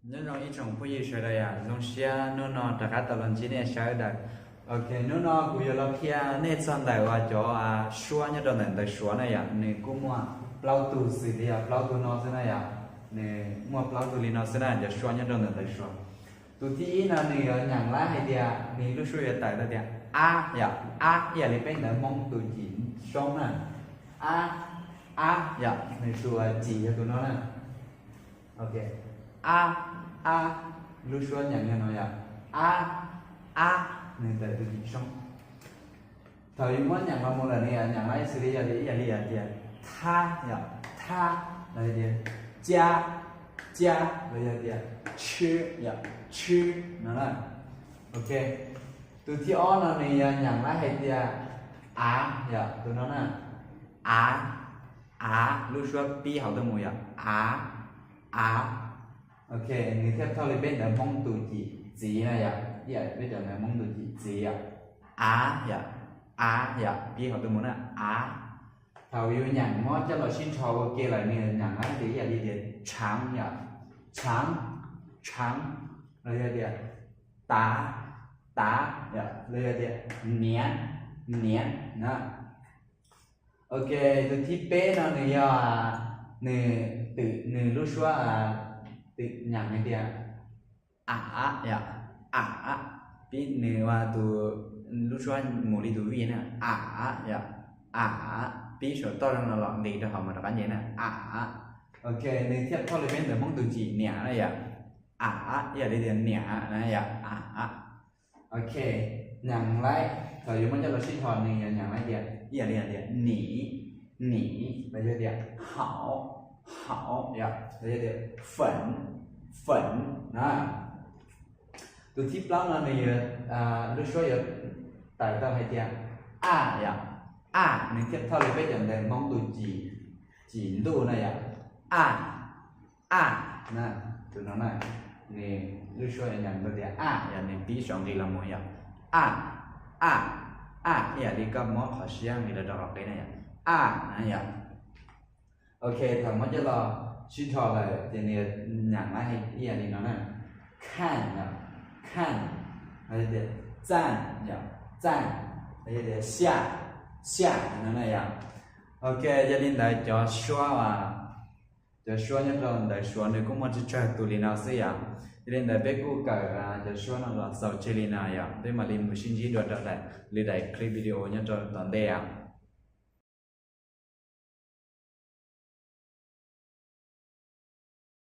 Nyob zoo ib tsoom phooj ywg sawv daws yom, zoo siab hnub no rov qab tau los ntsib nej sawv daws. Ok, hnub no kuv yuav los qhia nej txog ntawm uas cov suab nyob rau ntawm ntawv suav na yom, nws kuj muaj plaub tug xws li yog plaub tug no xwb na yom, nws muaj plaub tug li no xwb na cov suab nyob rau ntawm ntawv suav. Tus thib ib no nws yuav nyeem laib hais tias nws lub suab yuav tawm tau tias ab yom, ab ib yam li peb ntawv Hmoob tus cim soob na, ab, ab yom, nws tus cim yog tus no na. Ok, ab, ab, lub suab nyeem yog no yom, ab, ab, nws tawm tus cim soob. Thaum yus muab nyeem los mus lawm nws yuav nyeem laib xws li yog ib yam li tias thab yom, thab, los yog tias cab, cab, los yog tias tshwb yom, tshwb no na. Ok, tus thib ob no nws yuav nyeem laib hais tias av yom, tus no na, av, av, lub suab pib hauv tuaj mus yom, av, av. Ok, nws thiaj thauj li peb ntawv Hmoob tus cim txiv na yom, ib yam peb cov ntawv Hmoob tus cim txiv yom, av yom, av yom, pib hauv tuaj mus na, av. Thaum yus nyeem muab coj los sib nrho ua ke lawm nws nyeem laib tias ib yam li tias tshaav yom, tshaav, tshaav, los yog tias tav, tav yom, los yog tias niav, niav na. Ok, tus thib peb no nws yog, nws, nws lub suab twm nyeem hais tias av yom, av, pib nws ua tus, lub suab mus li tus vij na, av yom, av, pib saum toj no los nqis rau hauv mas rov qab nce na, av. Ok, nws thiaj thauj li peb ntawv Hmoob tus cim niam na yom, av, ib yam li tias niam na yom, av. Ok, nyeem laib, thaum yuav muab coj los sib nrho nws yuav nyeem laib tias ib yam li tias niv, niv, los yog tias hauv, hauv yom, los yog tias feem, feem na. Tus thib plaub no nws yuav, lub suab yuav tawm tau hais tias aj yom, aj, nws thiaj thauj li peb cov ntawv Hmoob tus cim, cim ntuj na yom, aj, aj na, tus no na, nws lub suab yuav nyeem tau tias aj yom, nws pib saum nqis los mus yom, aj, aj, aj, ib yam li koj muab qhov siab nqis los rau qhov qis na yom, aj na yom. Ok, thaum muab coj los sib nrho lawm ces nws nyeem laib ib yam li no na, khaj yom, khaj, los yog tias txaj yom, txaj, los yog tias xyaj, xyaj no na yom. Ok, yog li ntawd cov suab, cov suab nyob rau ntawv suav nws kuj muaj tsawg tsawg tus li no xwb yom. Yog li ntawd peb kuj kawm cov suab no los xaus tseg li no yom, peb mam li mus sib ntsib dua rau daim, li daim clip video nyob rau tom ntej.